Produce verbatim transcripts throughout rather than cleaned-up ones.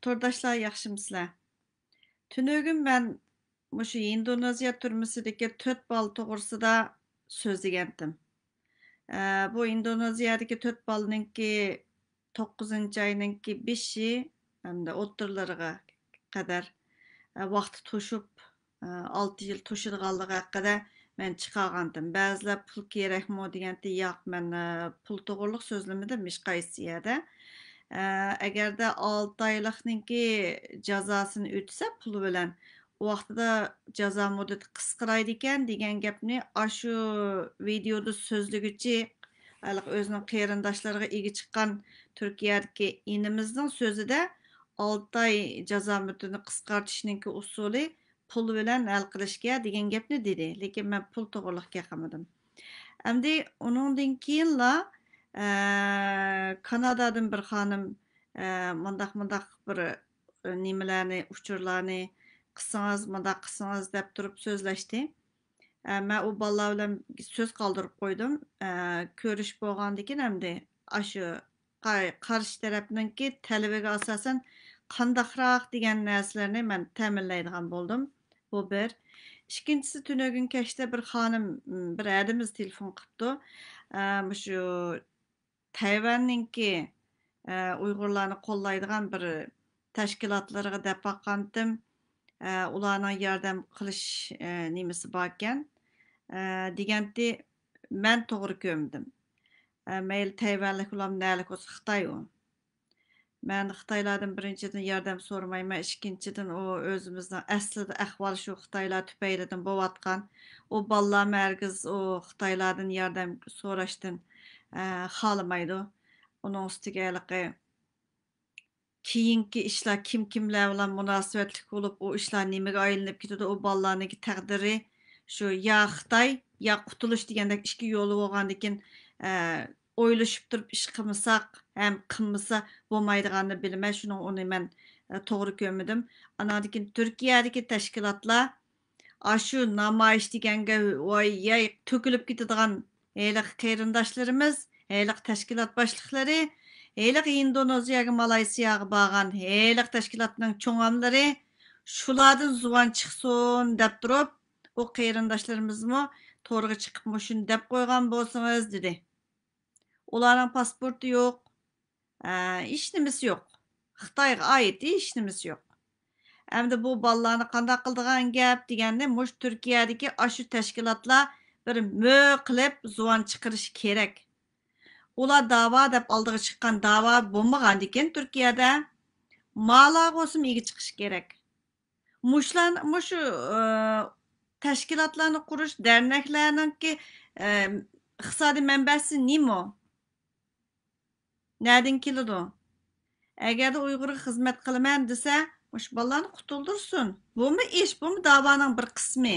تورداشلار، ياخشىمۇسىلەر؟ تۈنۈگۈن مەن مۇشۇ ئىندونېزىيە تۈرمىسىدىكى تۆت بالا توغرىسىدا سۆزلىگەنتىم. ئە، بۇ ئىندونېزىيەدىكى تۆت بالىنىڭكى توققۇزىنچى ئاينىڭكى بېشى ھەمدە ئوتتۇرىلىرىغا قەدەر، ئە، ۋاقتى توشۇپ، ئە، ئالتە يىل توشىدىغانلىقى ھەققىدە مەن چىقارغانتىم. بەزىلەر پۇل كېرەكمۇ دېگەنتى، ياق، مەن، ئە، پۇل توغرۇلۇق سۆزلىمىدىم ھېچقايسى يەردە. ئە، ئەگەردە ئالتە ئايلىقنىڭكى جازاسىنى ئۆتىسە پۇل بىلەن، ئۇ ۋاقتىدا جازا مۇددىتى قىسقىرايدىكەن دېگەن گەپنى ئاشۇ ۋىدېئودا سۆزلىگۈچى، ھېلىقى ئۆزىنىڭ قېرىنداشلىرىغا ئىگە چىققان تۈركىيەدىكى ئىنىمىزنىڭ سۆزىدە، ئالتە ئاي جازا مۇددىتىنى قىسقارتىشنىڭكى ئۇسۇلى پۇل بىلەن ھەل قىلىشكەن دېگەن گەپنى دېدى. لېكىن مەن پۇل توغرىلىق گەپ قىلمىدىم. ئەمدى ئۇنىڭدىن كېيىنلا، ئە، كانادادىن بىر خانىم، ئە، مۇنداق، مۇنداق بىر، ئە، نېمىلەرنى، ئۇچۇرلارنى قىلسىڭىز، مۇنداق قىلسىڭىز دەپ تۇرۇپ سۆزلەشتى. ئە، مەن ئۇ بالىلار بىلەن سۆز قالدۇرۇپ قويدۇم. ئە، كۆرۈشۈپ بولغاندىن كېيىن ئەمدى ئاشۇ قا-، قارشى تەرەپنىڭكى تەلىپىگە ئاساسەن قانداقراق دېگەن نەرسىلەرنى مەن تەمىنلەيدىغان بولدۇم. بۇ بىر. ئىككىنچىسى، تۈنۈگۈن كەچتە بىر خانىم، م، بىر ھەدىمىز تېلېفون قىپتۇ. ئە، مۇشۇ تەيۋەننىڭكى، ئە، ئۇيغۇرلارنى قوللايدىغان بىر تەشكىلاتلىرىغا دەپ باققانتىم. ئە، ئۇلارنىڭ ياردەم قىلىش، ئە، نېمىسى باركەن، ئە، دېگەنتى، مەن توغرا كۆرمىدىم. ئە، مەيلى تەيۋەنلىك بولامدۇ، نەلىك بولسا خىتاي ئۇ. مەن خىتايلاردىن بىرىنچىدىن ياردەم سورىمايمەن، ئىككىنچىدىن ئۇ ئۆزىمىزنىڭ ئەسلىدە ئەھۋال شۇ خىتايلار تۈپەيلىدىن بولۇۋاتقان. ئۇ بالىلارمۇ ھەرگىز ئۇ خىتايلاردىن ياردەم سوراشتىن، ئە، خالىمايدۇ. ئۇنىڭ ئۈستىگە ھېلىقى كېيىنكى ئىشلار كىم كىملەر بىلەن مۇناسىۋەتلىك بولۇپ، ئۇ ئىشلار نېمىگە ئايلىنىپ كېتىدۇ، ئۇ بالىلارنىڭكى تەقدىرى شۇ يا خىتاي، يا قۇتۇلۇش دېگەندەك ئىككى يولى بولغاندىكىن، ئە، ئويلىشىپ تۇرۇپ ئىش قىلمىساق ھەم قىلمىسا بولمايدىغاننى بىلىمەن، شۇنىڭ ئۇنى مەن، ئە، توغرا كۆرمىدىم. ئاناندىن كېيىن تۈركىيەدىكى تەشكىلاتلار ئاشۇ نامايىش دېگەنگە ۋاي يەي تۆكۈلۈپ كېتىدىغان ھېلىقى قېرىنداشلىرىمىز، ھېلىقى تەشكىلات باشلىقلىرى، ھېلىقى ئىندونېزىيەگە، مالايسىياغا بارغان ھېلىقى تەشكىلاتنىڭ چوڭاملىرى، شۇلاردىن زۇۋان چىقسۇن دەپ تۇرۇپ، ئۇ قېرىنداشلىرىمىزمۇ تورغا چىقىپ مۇشۇنى دەپ قويغان بولسىڭىز، دېدى. ئۇلارنىڭ پاسپورتى يوق، ئە، ھېچنېمىسى يوق. خىتايغا ئائىت ھېچنېمىسى يوق. ئەمدى بۇ بالىلارنى قانداق قىلىدىغان گەپ دېگەننى مۇشۇ تۈركىيەدىكى ئاشۇ تەشكىلاتلار بىر مۆ قىلىپ زۇۋان چىقىرىشى كېرەك. ئۇلار داۋا دەپ ئالدىغا چىققان داۋا بولمىغاندىكىن تۈركىيەدە مالارغا بولسىمۇ ئىگە چىقىشى كېرەك. مۇشۇلار، مۇشۇ، ئە، تەشكىلاتلارنى قۇرۇش، دەرنەكلەرنىڭكى، ئە، ئىقتىسادىي مەنبەسى نېمە؟ نەدىن كېلىدۇ؟ ئەگەردە ئۇيغۇرغا خىزمەت قىلىمەن دېسە، مۇشۇ بالىلارنى قۇتۇلدۇرسۇن. بۇمۇ ئىش، بۇمۇ داۋانىڭ بىر قىسمى.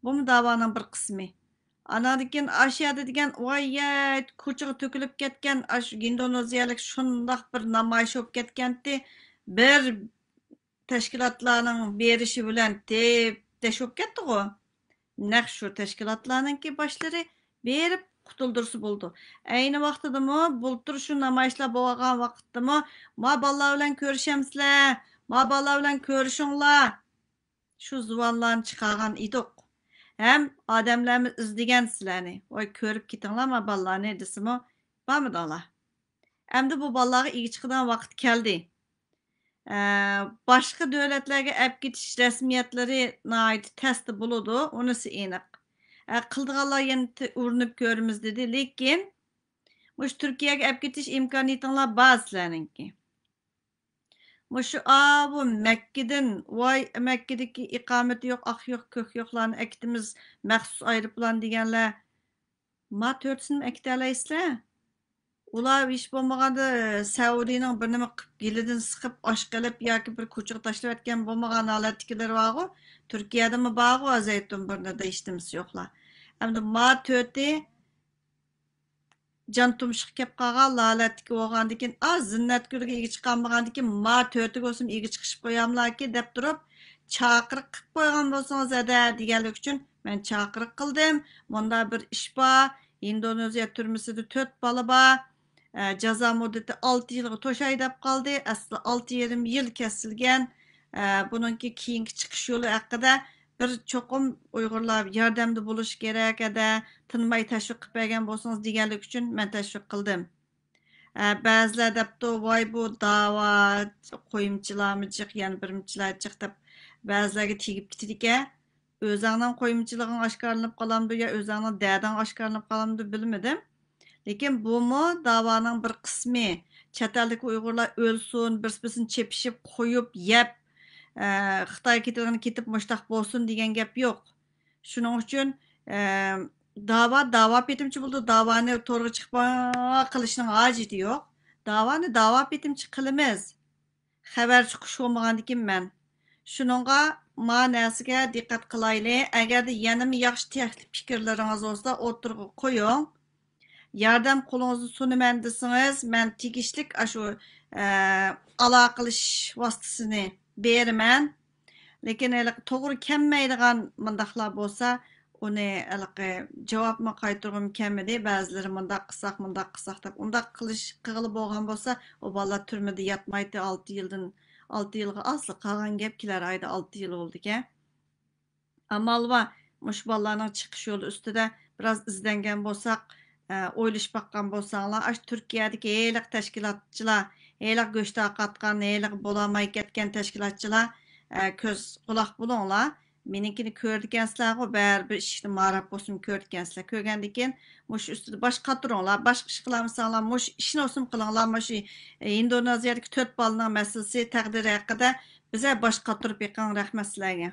بۇمۇ داۋانىڭ بىر قىسمى. ئاناندىن كېيىن ئاشۇ يەردە دېگەن، ۋاي يەي، كوچىغا تۆكۈلۈپ كەتكەن، ئاشۇ ئىندونېزىيەلىك شۇنداق بىر نامايىش بولۇپ كەتكەنتى. بىر تەشكىلاتلارنىڭ بېرىشى بىلەن تېپ-تەش بولۇپ كەتتىغۇ. نەق شۇ تەشكىلاتلارنىڭكى باشلىرى بېرىپ قۇتۇلدۇرسا بولىدۇ. ئەينى ۋاقتىدىمۇ، بۇلتۇر شۇ نامايىشلار بولغان ۋاقىتتىمۇ، ما بالىلار بىلەن كۆرۈشەمسىلەر، ما بالىلار بىلەن كۆرۈشۈڭلار، شۇ زۇۋانلارنى چىقارغان ئىدۇق. ھەم ئادەملەرمۇ ئىزدىگەن سىلەرنى، ۋاي كۆرۈپ كېتىڭلار ما بالىلارنى دېسىمۇ، بارمىدىڭلار. ئەمدى بۇ بالىلارغا ئىگە چىقىدىغان ۋاقىت كەلدى. ئە، باشقا دۆلەتلەرگە ئەپ كېتىش رەسمىيەتلىرى ناھايىتى تەستە بولىدۇ، ئۇنىسى ئېنىق. ئە، قىلىدىغانلار يەنە تى-، ئۇرۇنۇپ كۆرىمىز دېدى، لېكىن مۇشۇ تۈركىيەگە ئەپ كېتىش ئىمكانىيىتىڭلار بار سىلەرنىڭكى. مۇشۇ ئاۋۇ مەككىدىن، ۋاي، مەككىدىكى ئىقامىتى يوق، ئاق يوق، كۆك يوقلارنى ئەكىتىمىز، مەخسۇس ئايروپىلان دېگەنلەر. ما تۆتىسىنىمۇ ئەكىتەلەيسىلەر؟ ئۇلار ھېچ بولمىغاندا سەئۇدىنىڭ بىر نېمە قىلىپ، گېلىدىن سىقىپ، ئاشقا ئېلىپ ياكى بىر كوچىغا تاشلىۋەتكەن بولمىغان ھالەتتىكىلىرى بارغۇ، تۈركىيەدىمۇ بارغۇ، زەيتۇن بۇرنىدا ھېچنېمىسى يوقلار. ئەمدى ما تۆتى جان تۇمشۇققا كەپ قالغان ھالەتتىكى بولغاندىكىن، ئا، زىننەتگۈلگە ئىگە چىقالمىغاندىكىن، ما تۆتىگە بولسىمۇ ئىگە چىقىشىپ قوياملاكى دەپ تۇرۇپ، چاقىرىق قىلىپ قويغان بولسىڭىز ھەدە دېگەنلىك ئۈچۈن مەن چاقىرىق قىلدىم. مۇندا بىر ئىش بار، ئىندونېزىيە تۈرمىسىدە تۆت بالا بار. ئە، جازا مۇددىتى ئالتە يىلغا توشاي دەپ قالدى. ئەسلى ئالتە يېرىم يىل كېسىلگەن. ئە، بۇنىڭكى كېيىنكى چىقىش يولى ھەققىدە بىر چوقۇم ئۇيغۇرلار ياردەمدە بولۇشى كېرەك، ھەدە تىنماي تەشۋىق قىلىپ بەرگەن بولسىڭىز دېگەنلىكى ئۈچۈن مەن تەشۋىق قىلدىم. ئە، بەزىلەر دەپتۇ، ۋاي، بۇ داۋا، قويمىچىلارمۇ جىق، يەنە بىرمىچىلەر جىق دەپ بەزىلەرگە تېگىپ كېتىدىكەن. ئۆزەڭنىڭ قويمىچىلىقىڭ ئاشكارىلىنىپ قالامدۇ يا ئۆزەڭنىڭ دەدىڭ ئاشكارىلىنىپ قالامدۇ بىلمىدىم. لېكىن بۇمۇ داۋانىڭ بىر قىسمى. چەت ئەلدىكى ئۇيغۇرلار ئۆلسۇن، بىرسى بىرسىنى چېپىشىپ، قويۇپ، يەپ، ئە، خىتايغا كېتىدىغىنى كېتىپ، مۇشتاق بولسۇن دېگەن گەپ يوق. شۇنىڭ ئۈچۈن، ئە، داۋا، داۋا پېتىمچى بولىدۇ. داۋانى تورغا چىقىپ قىلىشنىڭ ھاجىتى يوق. داۋانى داۋا پېتىمچى قىلىمىز. خەۋەر چىقىش بولمىغاندىكىن مەن. شۇنىڭغا ما نەرسىگە دىققەت قىلايلى. ئەگەردە يەنىمۇ ياخشى تەكلىپ پىكىرلىرىڭىز بولسا ئوتتۇرىغا قويۇڭ. ياردەم قولىڭىزنى سۇنىمەن دېسىڭىز، مەن تېگىشلىك ئاشۇ، ئە، ئالاقىلىشىش ۋاسىتىسىنى بېرىمەن. لېكىن ھېلىقى توغرا كەلمەيدىغان مۇنداقلار بولسا، ئۇنى ھېلىقى جاۋابمۇ قايتۇرغۇم كەلمىدى. بەزىلىرى مۇنداق قىلساق، مۇنداق قىلساق دەپ، ئۇنداق قىلىش، قىلغىلى بولغان بولسا، ئۇ بالىلار تۈرمىدە ياتمايتتى، ئالتە يىلدىن، ئالتە يىلغا ئازلا قالغان گەپ، كېلەر ئايدا ئالتە يىل بولىدىكەن. ئامال بار، مۇشۇ بالىلارنىڭ چىقىش يولى ئۈستىدە بىراز ئىزدەنگەن بولساق، ئە، ئويلىشىپ باققان بولساڭلار، ئاشۇ تۈركىيەدىكى ھېلىقى تەشكىلاتچىلار، ھېلىقى گۆش تارقاتقان، ھېلىقى بولالماي كەتكەن تەشكىلاتچىلار، ئە، كۆز قۇلاق بولۇڭلار. مېنىڭكىنى كۆرىدىكەنسىلەرغۇ، بەرىبىر ئىشىكنى ماراپ بولسىمۇ كۆرىدىكەنسىلەر. كۆرگەندىن كېيىن مۇشۇ ئۈستىدە باش قاتۇرۇڭلار، باشقا ئىش قىلالمىساڭلار، مۇشۇ ئىشنى بولسىمۇ قىلىڭلار. مۇشۇ، ئە، ئىندونېزىيەدىكى تۆت بالىنىڭ مەسىلىسى، تەقدىرى ھەققىدە بىزە باش قاتۇرۇپ بېقىڭ. رەھمەت سىلەرگە.